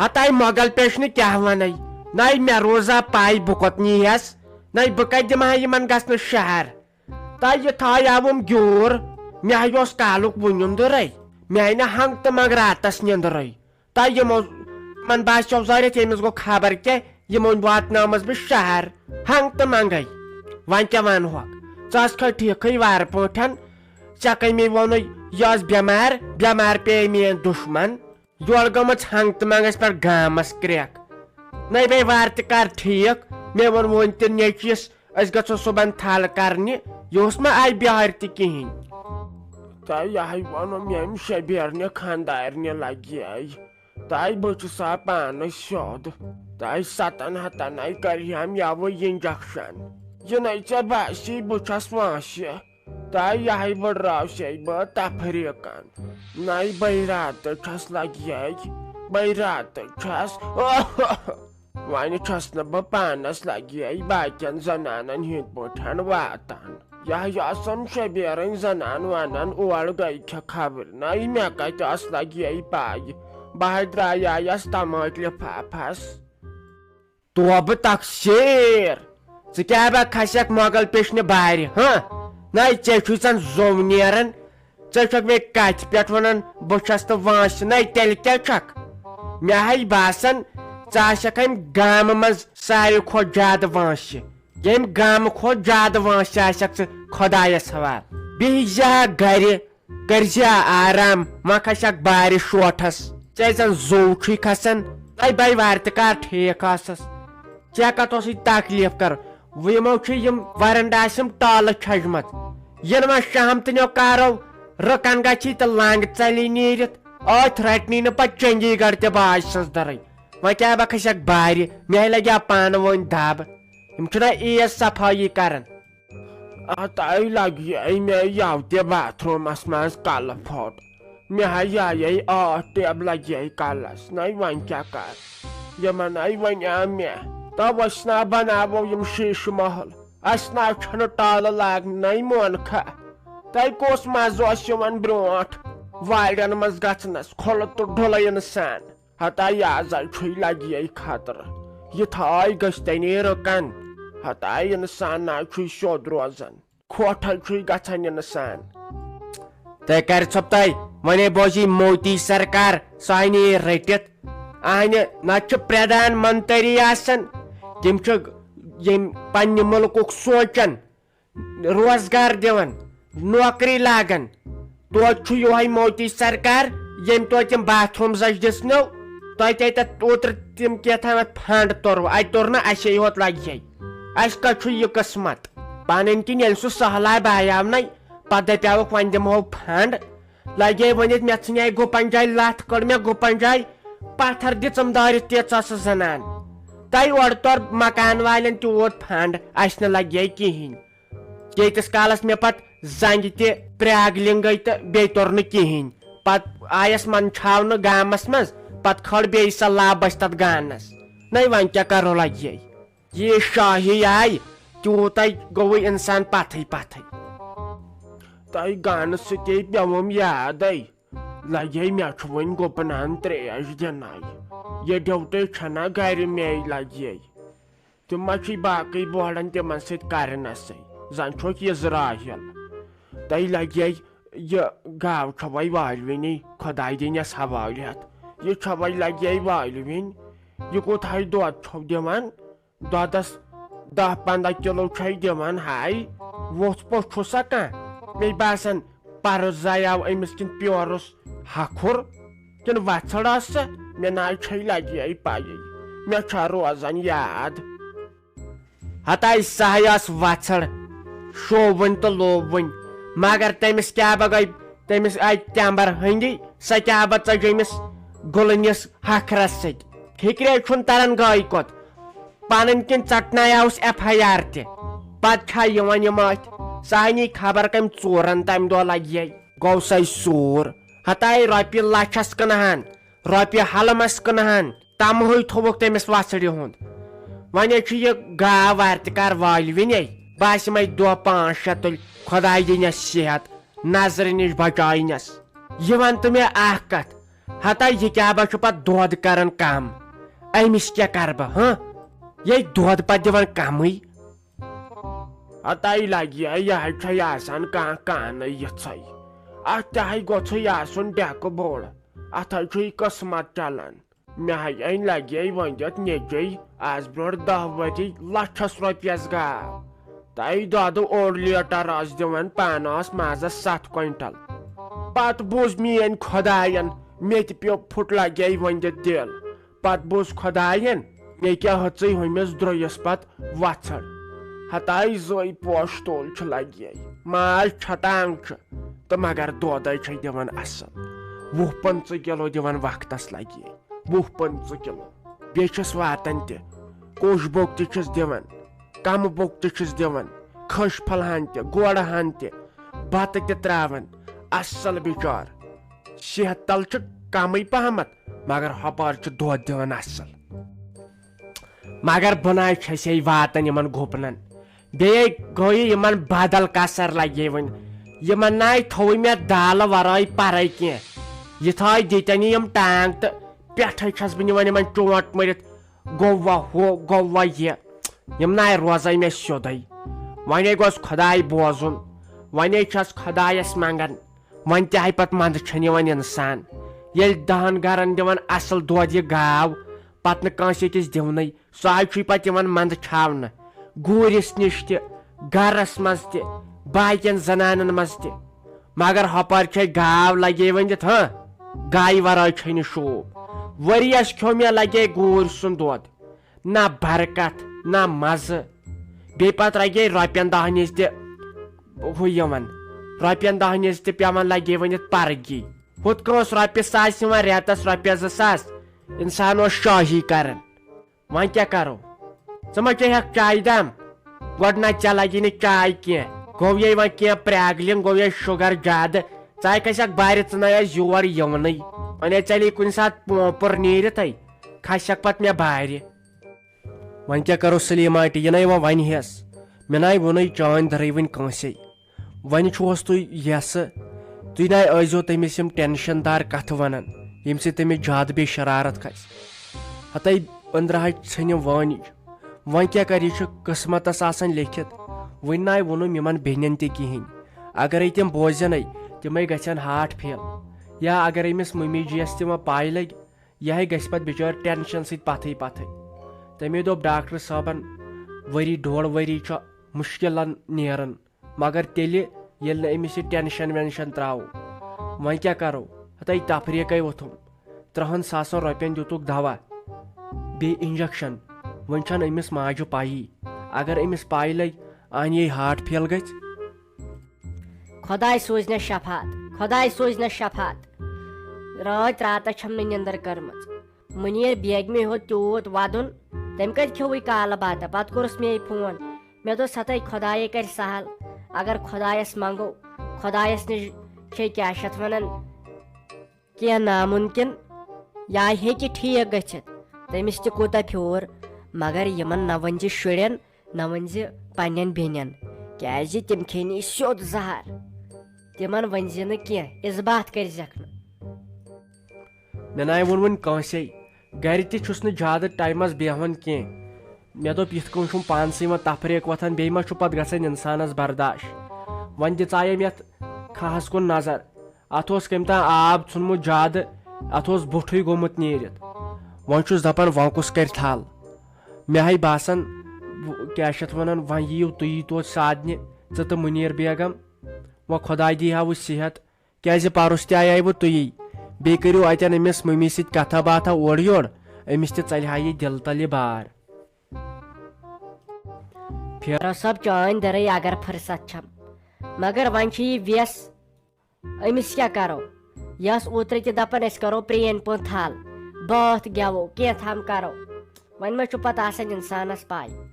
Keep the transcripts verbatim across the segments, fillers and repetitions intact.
ہتاے مۄغل پیشنہِ کیٛاہ ونے؟ نَے مےٚ روزا پاے بہٕ کوٚت نیٖہس؟ نَے بہٕ کتہِ دِمہٕ ہا یِمن گژھنہٕ شہر؟ تہٕ یہِ تھایاوُم گیوٗر، مےٚ ہا اوس کالُک وُنیُن دُرے، مےٚ آیہِ نہٕ ہنگ تہٕ منگ راتس نیندرے۔ تہٕ یِمو، یِمن باسیو ظٲہرتھ ییٚمِس گوٚو خبر کیٛاہ، یِمو واتنٲومس بہٕ شہر ہنگ تہٕ منگے۔ وۄنۍ کیٛاہ ونہوکھ؟ ژٕ ٲسکھے ٹھیٖکھٕے وارٕ پٲٹھۍ، ژےٚ کٔمی ووٚنُے یہِ ٲس بٮ۪مار، بٮ۪مار پیٚیہِ میٲنۍ دُشمن۔ یورٕ گٔمٕژ ہنگ تہٕ منگس پٮ۪ٹھ گامس کرٛٮ۪کھ۔ نَے بیٚیہِ وارٕ تہِ کر ٹھیٖک، مےٚ ووٚن وُنۍ تہِ نیٚچوِس، أسۍ گژھو صُبحن تھل کرنہِ، یہِ اوس ما آیہِ بِہٲرۍ تہِ کِہینۍ۔ تہٕ یِہوٚے ووٚنُم ییٚمۍ شبیرنہِ خانٛدارنہِ لگہِ۔ تہٕ بہٕ چھُسا پانہٕ سیوٚد۔ تہٕ ستن ہتن اے کرِہم یَوٕ انجکشن۔ یہِ نَے ژےٚ باسی بہٕ چھَس وٲنٛسہِ۔ تہٕ یِہوٚے بٕڈراو سے بہٕ تفریٖقن۔ نَے بے راتہٕ چھَس لگہِ، بے راتہٕ چھَس۔ وۄنۍ چھَس نہٕ بہٕ پانس لگہِ باقین زنانن ہِنٛدۍ پٲٹھۍ واتان۔ یہِ ہا یہِ آسان شبیرٕنۍ زنان ونان، اور گٔے کھےٚ خبر۔ نَے مےٚ کتہِ ٲس لگہِ پاے، بہٕ ہا درٛایایس تمٲٹۍ لفافس۔ توبہٕ تقصیر، ژٕ کیٛاہ با کھسکھ مۄغل پیشنہِ بارِ، ہاں؟ نَے ژےٚ چھُے زن زوٚو نیران، ژٕ چھکھ مےٚ کتھِ پٮ۪ٹھ ونان بہٕ چھس نہٕ وٲنٛسہِ، نَے تیٚلہِ کیٛاہ چھکھ؟ مےٚ ہاے باسان ژٕ آسکھ امہِ گامہٕ منٛز ساروی کھۄتہٕ زیادٕ وٲنٛسہِ۔ ییٚمہِ گامہٕ کھۄتہٕ زیادٕ وٲنٛسہِ آسکھ ژٕ خۄدایس حوالہٕ۔ بیٚیہِ زِ ہا گرِ، کٔرزِ ہا آرام، وۄنۍ کھسکھ بارِ شوٹھس۔ ژےٚ زن زوٚو چھُے کھسان، تۄہہِ بے وارِ تہِ کر ٹھیٖک آسس۔ ژےٚ کتھ اوسُے تکلیف کرُن؟ وۄنۍ یِمو چھِ یِم ورنڈا آسِم ٹالہٕ چھجمژ۔ یِنہٕ وۄنۍ شام تہٕ نیو کارو رٕکن گژھی تہٕ لنگ ژلی نیٖرِتھ۔ أتھۍ رٹنی نہٕ پتہٕ چنڈی گڑھ تہِ باج سٕنٛز دٔرٕے۔ وۄنۍ کیٛاہ بہ کھسکھ بارِ؟ مےٚ لگہِ ہا پانہٕ وۄنۍ دب۔ یِم چھِنہ عیٖد صفٲیی کران۔ اتھ آیہِ لگہِ مےٚ یَوٕ تہِ باتھ روٗمس منٛز کلہٕ پھوٚٹ۔ مےٚ ہا یایے ٲٹھ ٹیب لگے کلس، نَے وۄنۍ کیٛاہ کر؟ یِمن آیہِ وۄنۍ آ مےٚ۔ تو وٕچھنا بناوو یِم شیٖشہٕ محل۔ اسہِ نہ چھُنہٕ ٹالہٕ لاگنَے مونکھا۔ تۄہہِ کُس مزٕ اوس یِوان برونٛٹھ وارٮ۪ن منٛز گژھنس، کھُلہٕ تہٕ ڈُلہٕ انسان؟ ہتاے آز چھُے لگی خطرٕ۔ یہِ تھاے گژھِ تیٚلے رُکن۔ ہتاے انسان نہ چھُے سیوٚد روزان۔ کھوٹھل چھُے گژھان انسان۔ تۄہہِ کرِ ژھۄپہٕ تۄہہِ وۄنۍ بوزی موتی سرکار سانہِ رٔٹِتھ۔ اہنہِ نتہٕ چھُ پردھان منتری آسان۔ تِم چھِ ییٚمہِ پننہِ مُلکُک سونچان۔ روزگار دِوان، نوکری لاگان۔ توتہِ چھُ یِہوٚے موتی سرکار، ییٚمۍ توتہِ تِم باتھ روٗم زَچھ دِژنو۔ تۄہہِ تَتہِ تَتھ اوترٕ تِم کیٛاہ تھامَتھ فنڈ توٚرو، اَتہِ توٚر نہٕ اَسے یوت لَگہِ ہے۔ اَسہِ کَتہِ چھُ یہِ قٕسمت؟ پَنٕنۍ کِنۍ ییٚلہِ سُہ سہلاب بایاو نَے، پَتہٕ دَپیٛاوُکھ وۄنۍ دِمہو فنڈ۔ لَگے ؤنِتھ مےٚ ژھٕنیٛاے گُپَن جایہِ لَتھ، کٔڑ مےٚ گُپَن جایہِ، پَتھر دِژٕم دٲرِتھ تیٖژاہ سۄ زَنان۔ تۄہہِ اورٕ تورٕ مکان والٮ۪ن تہِ ووت فنڈ، اَسہِ نہٕ لَگہِ ہے کِہیٖنۍ۔ ییٖتِس کالس مےٚ پتہٕ زنٛگہِ تہِ پرٛاگ لِنٛگے تہٕ بیٚیہِ توٚر نہٕ کِہیٖنۍ۔ پتہٕ آیس منٛدچھاونہٕ گامس منٛز، پتہٕ کھٲر بیٚیہِ سۄ لبس تتھ گانس۔ نَے وۄنۍ کیٛاہ کرو لگہِ؟ یہِ شاہی آیہِ، تیوٗتاے گوٚوُے انسان پتھٕے پتھٕے۔ تۄہہِ گانہٕ سۭتی پیوٚوُم یادے۔ لگے مےٚ چھُ وۄنۍ گُپنن ترٛیش دِنَے۔ یہِ ڈیوٹی چھَنا گرِ مے لگے۔ تِم ما چھِ باقٕے بوڑن تِمن سۭتۍ کرنسٕے؟ زن چھُکھ یزرائیل۔ تۄہہِ لگے یہِ گاو چھوے والوٕنی، خۄداے دِنٮ۪س حوالہٕ ہٮ۪تھ۔ یہِ چھوے لگے والوٕنۍ۔ یہِ کوٗتاہ دۄد چھو دِوان؟ دۄدس دَہ پنٛداہ کِلو چھے دِوان ہاے۔ ووٚژھ پوٚژھ چھُسا کانٛہہ؟ مےٚ باسان پرُس زایاو أمِس کِنہٕ پیورُس ہکھُر کِنہٕ وژھڑ ٲس سۄ؟ مےٚ نہ چھے لگے پَیی۔ مےٚ چھا روزان یاد؟ ہتاے سہے ٲس وژھڑ، شووٕنۍ تہٕ لووٕنۍ۔ مگر تٔمِس کیٛاہ بہ گٔے، تٔمِس آیہِ تٮ۪مبر ہٕنٛدی، سۄ کیٛاہ بہ ژٔج أمِس گُلہٕ نِس ہکھرس سۭتۍ۔ فِکرے چھُنہٕ تران گٔے کوٚت۔ پنٕنۍ کِنۍ ژٹنایاوُس ایف آی آر تہِ۔ پتہٕ چھا یِوان یِم أتھۍ؟ سہنی خبر کٔمۍ ژورن تمہِ دۄہ لگہِ۔ گوٚو سَے سوٗر۔ ہتاے رۄپیہِ لچھس کٕنہٕ ہن، رۄپیہِ ہلمس کٕنہٕ ہن، تمہٕے تھووُکھ تٔمِس وژھڑِ ہُنٛد۔ وۄنۍ چھُ یہِ گاو وارِ تہِ کر والوٕنے۔ بہٕ آسہٕ یِمے دۄہ پانٛژھ شےٚ تُلۍ، خۄداے دِنس صحت، نظرِ نِش بچاینس۔ یہِ ون تہٕ مےٚ اکھ کتھ، ہتا یہِ کیٛاہ با چھُ پتہٕ دۄد کران کم؟ أمِس کیٛاہ کرٕ بہٕ، ہاں؟ یے دۄد پتہٕ دِوان کمٕے۔ ہتاے لگہِ، یہِ حظ چھے آسان کانٛہہ کانہٕ یِژھے۔ اتھ تہِ ہے گوٚژھُے آسُن ڈیکہٕ بوٚڑ۔ اتھ حظ چھُے قٕسمت چلان۔ مےٚ ہے أنۍ لگے ؤنِتھ نیٚچوۍ آز برونٛٹھ دَہ ؤری لَچھَس رۄپیَس گاو۔ تَے دۄدٕ اوٚڑ لیٖٹر ٲس دِوان، پانہٕ ٲس مازَس ستھ کوینٹل۔ پتہٕ بوٗز میٲنۍ خۄدایَن، مےٚ تہِ پیوٚو پھُٹ لگے ؤنِتھ دِل۔ پتہٕ بوٗز خۄدایَن، مےٚ کیٛاہ ہیٚژٕے ہُمِس درٛویِس پتہٕ وژھڑ۔ ہتاے زٔے پوش تول چھُ لگے، ماز چھٹانگ چھُ، تہٕ مگر دۄدے چھے دِوان اصل۔ وُہ پٕنٛژٕہ کِلو دِوان وقتس لگے۔ وُہ پٕنٛژٕہ کِلو۔ بیٚیہِ چھِس واتان تہِ۔ کوٚش بوٚک تہِ چھِس دِوان، کَمہٕ بوٚک تہِ چھِس دِوان، کھٔج پھلہٕ ہن تہِ، گوڑٕ ہن تہِ، بَتہٕ تہِ ترٛاوان۔ اَصٕل بِچار۔ صحت تَل چھُ کَمٕے پہمَتھ، مگر ہۄپٲرۍ چھُ دۄد دِوان اَصٕل۔ مگر بہٕ نَے چھَسے واتان یِمَن گُپنَن۔ بیٚیہِ گوٚو یہِ یِمن بدل کسر لگے وۄنۍ۔ یِمن ناے تھوٚوٕے مےٚ دالہٕ ورٲے پرے کینٛہہ۔ یہِ تھٲے دِتٮ۪ن یِم ٹانگ تہٕ پٮ۪ٹھے چھس بہٕ نِوان یِمن چونٹ مٔرِتھ۔ گوٚو وا ہُہ، گوٚو وا یہِ۔ یِم ناے روزے مےٚ سیوٚدُے۔ وۄنے گوٚژھ خۄداے بوزُن۔ وۄنے چھس خۄدایس منگان۔ وۄنۍ تہِ آیہِ پتہٕ منٛدٕ چھنہٕ یِوان انسان۔ ییٚلہِ دہن گرن دِوان اصل دۄد یہِ گاو، پتہٕ نہٕ کٲنٛسہِ أکِس دِونٕے۔ سُہ حظ چھُے پتہٕ یِوان منٛدٕ چھاونہٕ، گوٗرِس نِش تہِ، گرس منٛز تہِ، باقین زنانن منٛز تہِ۔ مگر ہۄپٲرۍ چھے گاو لگے ؤنِتھ، ہاں، گایہِ ورٲے چھے نہٕ شوٗب۔ ؤریس کھیوٚو مےٚ لگے گوٗرۍ سُنٛد دۄد، نہ برکت، نہ مزٕ۔ بیٚیہِ پتہٕ لگے رۄپین دہن ہِنٛز تہِ ہُہ یِوان، رۄپین دہن ہِنٛز تہِ پٮ۪وان لگے ؤنِتھ پرگی۔ ہُتھ کٲنٛسہِ رۄپیہِ ساس یِوان، رٮ۪تس رۄپیس زٕ ساس، انسان اوس شٲہی کران۔ وۄنۍ کیٛاہ کرو؟ ژٕ ما چیٚہکھ چایہِ دام؟ گۄڈٕ نہ ژےٚ لگی نہٕ چاے کینٛہہ۔ گوٚو یے وۄنۍ کینٛہہ پرٛاگلِنٛگ، گوٚو یے شُگر زیادٕ۔ ژٕ ہاے کھسکھ بارِ، ژٕ نَے ٲس یور یِونٕے۔ وۄنۍ ہے ژَلے کُنہِ ساتہٕ پونٛپُر نیٖرِتھٕے، کھسکھ پتہٕ مےٚ بارِ۔ وۄنۍ کیٛاہ کرو سلیمہ آنٹی، یہِ نَے وۄنۍ وَنہِ ہٮ۪س۔ مےٚ نَے ووٚنُے چٲنۍ دٔرٕے وٕنہِ کٲنٛسے۔ وۄنۍ چھُوس تُہۍ یَسہٕ، تُہۍ نَے ٲسۍزیو تٔمِس یِم ٹٮ۪نشن دار کَتھٕ وَنان، ییٚمہِ سۭتۍ تٔمِس زیادٕ بیٚیہِ شرارت کھسہِ۔ ہتَے أنٛدرٕ حظ ژھیٚنہِ وٲنِج۔ وۄنۍ کیٛاہ کَرِ، یہِ چھُ قٕسمتس آسان لیٚکھِتھ۔ وٕنہِ نَے ووٚنُم یِمن بیٚنٮ۪ن تہِ کِہیٖنۍ۔ اگرے تِم بوزن، تِمے گژھن ہارٹ فیل۔ یا اگر أمِس مٔمی جی یَس تہِ وۄنۍ پَے لگہِ، یہِ ہے گژھِ پتہٕ بِچٲر ٹٮ۪نشن سۭتۍ پتھٕے پتھٕے۔ تٔمۍ دوٚپ ڈاکٹر صٲبن، ؤری ڈۄڑ ؤری چھُ مُشکِلن نیران۔ مگر تیٚلہِ ییٚلہِ نہٕ أمِس یہِ ٹٮ۪نشن وٮ۪نشن ترٛاوو، وۄنۍ کیٛاہ کرو؟ ہتَے تفریٖقے ووٚتھُم۔ ترٛہن ساسن رۄپین دِتُکھ دوا، بیٚیہِ انجکشن۔ وۄنۍ چھنہٕ أمِس ماجہِ پَیی۔ اگر أمِس پَے لگہِ، اَنہِ یے ہارٹ فیل گژھِ۔ خۄداے سوٗزنَس شفاعت، خۄداے سوٗزنَس شفاعت۔ رٲتۍ راتس چھَم نہٕ نِندٕر کٔرمٕژ۔ مُنیٖر بیگمہِ ہیوٚت تیوٗت وَدُن، تٔمۍ کَتہِ کھیوٚوُے کالہٕ بَتہٕ؟ پَتہٕ کوٚرُس مے فون۔ مےٚ دوٚپ، سَتَے خۄدایے کَرِ سہل۔ اگر خۄدایَس منٛگو، خۄدایَس نِش چھے کیٛاہ چھِ اَتھ وَنان، کینٛہہ نامُمکِن، یا ہیٚکہِ ٹھیٖک گٔژھِتھ۔ تٔمِس تہِ کوٗتاہ پھیوٗر، مگر یِمَن نہ ؤنۍ زِ شُرٮ۪ن، نہ ؤنۍ زِ پنٛنٮ۪ن بیٚنٮ۪ن، کیٛازِ تِم کھیٚنی سیوٚد زہر۔ تِمَن ؤنۍ زِ نہٕ کینٛہہ، اِس باتھ کٔرۍ زٮ۪کھ نہٕ۔ مےٚ نَے ووٚن وۄنۍ کٲنٛسے۔ گرِ تہِ چھُس نہٕ زیادٕ ٹایمس بیہوان کینٛہہ۔ مےٚ دوٚپ، یِتھ کٔنۍ چھُم پانسٕے وۄنۍ تفریٖق وۄتھان، بیٚیہِ ما چھُ پتہٕ گژھان انسانس برداش۔ وۄنۍ دِژایَم یتھ کھہس کُن نظر۔ اتھ اوس کٔمۍ تام آب ژھُنمُت زیادٕ، اتھ اوس بُٹھُے گوٚمُت نیٖرِتھ۔ وۄنۍ چھُس دپان، وۄنۍ کُس کرِ تھل؟ مےٚ ہاے باسان، و-، کیٛاہ چھِ اتھ ونان، وۄنۍ یِیِو تُہی توتہِ سادنہِ، ژٕ تہٕ مُنیٖر بیگم۔ وۄنۍ خۄداے دی ہاوٕ صحت۔ کیٛازِ پرُس تہِ آیے وٕ تُیی۔ بیٚیہِ کٔرِو اتٮ۪ن أمِس مٔمی سۭتۍ کتھا باتھا اورٕ یورٕ، أمِس تہِ ژلہِ ہا یہِ دِل تل یہِ بار۔ پھر- ڈاکٹر صٲب، چٲنۍ دٔرٕے اگر فرصت چھم، مگر وۄنۍ چھِ یہِ وٮ۪س، أمِس کیٛاہ کرو؟ یہِ ٲس اوترٕ تہِ دپان أسۍ کرو پرٛٲنۍ پٲٹھۍ تھل، بٲتھ گٮ۪وو، کینٛہہ تام کرو۔ وۄنۍ ما چھُ پتہٕ آسان انسانس پاے۔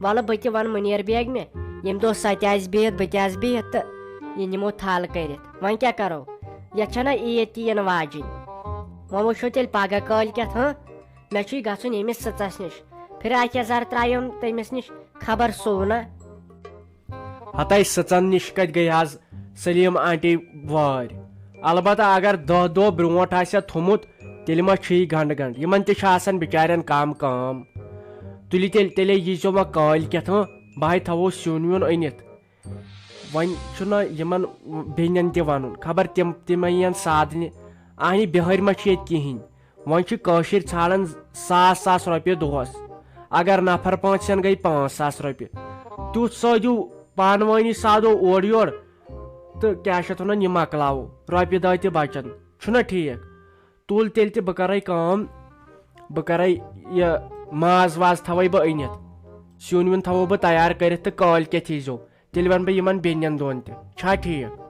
ولہٕ بہٕ تہِ ونہٕ مُنیر بیگمہِ، ییٚمہِ دۄہ سۄ تہِ آسہِ بِہِتھ، بہٕ تہِ آسہٕ بِہِتھ، تہٕ یہِ نِمو تھل کٔرِتھ۔ وۄنۍ کیٛاہ کرو؟ یتھ چھنہ عیٖد تہِ یِنہٕ واجِنۍ۔ وۄنۍ وٕچھو تیٚلہِ پگاہ کٲلۍ کٮ۪تھ، ہاں؟ مےٚ چھُے گژھُن ییٚمِس سٕژس نِش۔ فراک یزار ترٛایوم تٔمِس نِش، خبر سُونا۔ ہتاے سٕژن نِش کتہِ گٔے آز سلیٖم آنٹی وٲرۍ؟ البتہ اگر دہ دۄہ برونٛٹھ آسہِ ہا تھوٚمُت، تیٚلہِ ما چھُ یہِ گنٛڈٕ گنٛڈٕ؟ یِمن تہِ چھِ آسان بِچارٮ۪ن کم کٲم۔ تُلِو تیٚلہِ، تیٚلے ییٖزیو وۄنۍ کٲلۍ کٮ۪تھ، ہاں؟ بہٕ ہاے تھاوو سیُن ویُن أنِتھ۔ وۄنۍ چھُنہ یِمن بیٚنٮ۪ن تہِ ونُن، خبر تِم، تِم ما یِن سادنہِ۔ اہنہِ، بِہٲرۍ ما چھِ ییٚتہِ کِہینۍ۔ وۄنۍ چھِ کٲشِرۍ ژھانڈان ساس ساس رۄپیہِ دۄہس۔ اگر نفر پانٛژھ ہن گٔے پانٛژھ ساس رۄپیہِ۔ تیُتھ سادیو پانہٕ وٲنی سادو اورٕ یورٕ۔ تہٕ کیٛاہ چھِ اتھ ونان، یہِ مۄکلاوو، رۄپیہِ دہ تہِ بچن۔ چھُنہ ٹھیٖک؟ تُل تیٚلہِ تہِ، بہٕ کرے کٲم، بہٕ کرے یہِ ماز واز تھاوے بہٕ أنِتھ، سیُن ویُن تھاوو بہٕ تیار کٔرِتھ تہٕ کٲلۍ کٮ۪تھ ییٖزیو۔ تیٚلہِ ونہٕ بہٕ یِمن بیٚنٮ۪ن دۄن تہِ، چھا ٹھیٖک؟